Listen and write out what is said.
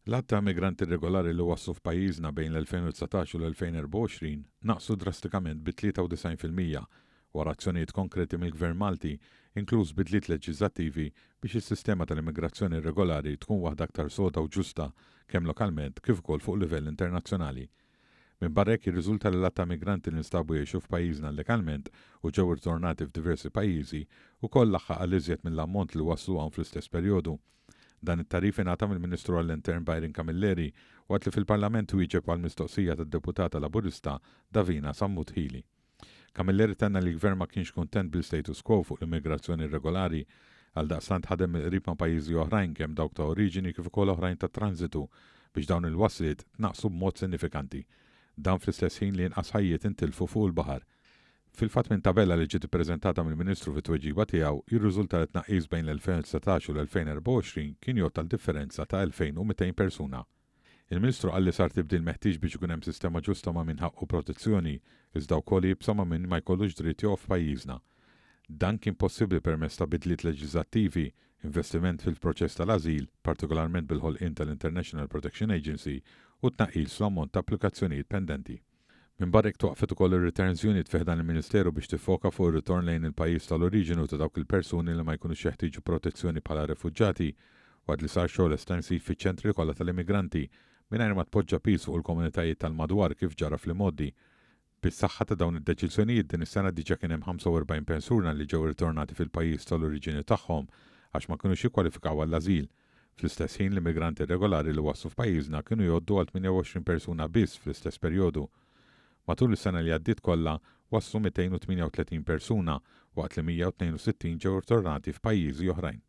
L-għadd ta' immigranti irregolari li waslu f'pajjiżna bejn l-2019 u l-2024 naqsu drastikament bi 93% wara azzjonijiet konkreti mill-Gvern Malti, inkluż bidliet leġiżlattivi biex is-sistema tal-immigrazzjoni irregolari tkun waħda aktar soda u ġusta kemm lokalment kif ukoll fuq livell internazzjonali. Minbarra hekk jirriżulta li l-għadd ta' migranti li nstabu jgħixu f'pajjiżna illegalment u ġew irritornati f'diversi pajjiżi wkoll laħħaq għal iżjed mill-ammont li waslu hawn fl-istess perjodu. Dan it-tagħrif ingħata mill-Ministru għall-Intern Byron Camilleri waqt li fil-Parlament wieġeb għal mistoqsija tad-Deputata Laburista Davina Sammut Hili. Camilleri tenna li l-Gvern ma kienx kuntent bl-istatus quo fuq l-immigrazzjoni irregolari. Għaldaqstant ħadem mill-qrib ma' pajjiżi oħrajn kemm dawk ta' oriġini kif ukoll oħrajn ta' tranżitu biex dawn il-wasliet tnaqqsu b'mod sinifikanti. Dan fl-istess ħin li inqas ħajjiet intilfu fuq il-baħar. Fil-fatt minn tabella li ġiet ippreżentata mill-Ministru fit-tweġiba tiegħu jirriżulta li t-tnaqqis bejn l-2019 u l-2024 kien jgħodd għal differenza ta' 2,200 persuna. Il-Ministru qal li sar tibdil meħtieġ biex ikun hemm sistema ġusta ma' min ħaqqu protezzjoni, iżda wkoll iebsa ma' min ma jkollux dritt joqgħod f'pajjiżna. Dan kien possibbli permezz ta' bidliet leġiżlattivi, investiment fil-proċess tal-ażil, partikolarment bil-ħolqien tal-International Protection Agency u tnaqqis fl-ammont ta' applikazzjonijiet pendenti. Minbarra hekk twaqqfet ukoll ir-Returns Unit fi ħdan il-Ministeru biex tiffoka fuq ir-ritorn lejn il-pajjiż tal-oriġinu ta' dawk il-persuni li ma jkunux jeħtieġu protezzjoni bħala refuġġati waqt li sar xogħol estensiv fiċ-ċentri kollha tal-immigranti mingħajr ma tpoġġa piż fuq il-komunitajiet tal-madwar kif ġara fl-imgħoddi. Bis-saħħa ta' dawn id-deċiżjonijiet din is-sena diġà kien hemm 45 persuna li ġew irritornati fil-pajjiż tal-oriġini tagħhom għax ma kinux jikkwalifikaw għall-ażil. Fl-istess ħin, l-immigranti irregolari li waslu f'pajjiżna kienu jgħoddu għal 28 persuna biss fl-istess perjodu. Matul is-sena li għaddiet kollha, waslu 238 persuna, waqt li 162 ġew irtornati f'pajjiżi oħrajn.